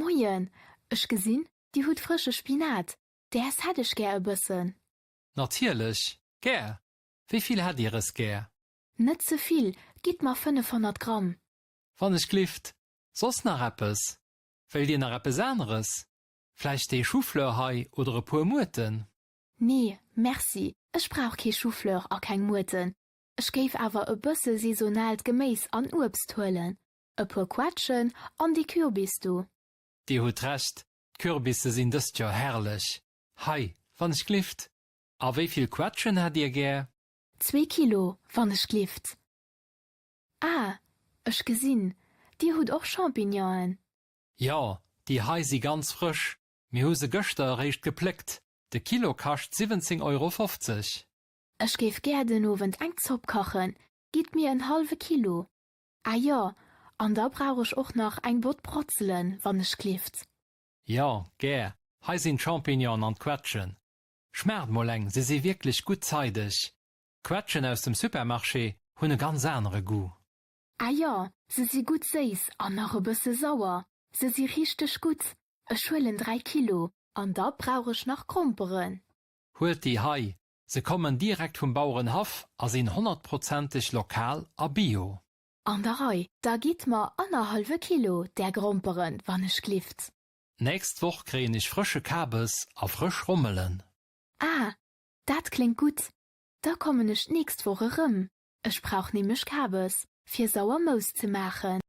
Moien, ech gesinn, Dir hutt frësche Spinat. Däers hätt ech gär e bëssen. Natierlech, gär. Wéi vill hätt Dir es gär? Net ze vill, gitt mer 500 Gramm. Wann ech glift. Soss nach eppes? Wéilt Dir nach eppes aneres? Vläicht dee Choufleur hei oder e puer Muerten? Nee, merci, ech brauch kee Choufleur a keng Muerten. Ech géif awer e bësse saisonaalt Geméis an Uebst huelen. E puer Quetschen an dee Kürbis do. Dir hutt Recht, d'Kürbisse sinn dëst Joer herrlech. Hei, wann ech glift. A wéi vill Quetschen hätt Dir gär? Zwee Kilo, wann ech glift. Ah, ech gesinn, Dir hutt och Champignonen. Jo, déi hei si ganz frësch, mir hu se gëschter eréischt gepléckt. De Kilo kascht 17 Euro 50. Ech géif gär den Owend eng Zopp kachen, gitt mir en hallwe Kilo. Ah jo, an da brauch ech och nach eng Bott Brotzelen, wann ech glift. Jo, gär, hei sinn d'Champignonen an d'Quetschen. Schmaacht mol eng, se si wierklech gutt zeideg. D'Quetschen aus dem Supermarché hunn e ganz anere Goût. Ah jo, se si gutt séiss an nach e bësse sauer. Se si richteg gutt. Ech huelen 3 Kilo. An da brauch ech nach Gromperen. Huelt déi hei, se kommen direkt vum Bauerenhaff a sinn honnertprozenteg lokal a bio. An der Rei, da gitt mer annerhallwe Kilo där Gromperen, wann ech glift. D'nächst Woch kréien ech frësche Kabes a frësch Rommelen. Ah, dat kléngt gutt. Da kommen ech d'nächst Woch erëm. Ech brauch nämlech Kabes, fir sauer Mouss ze maachen.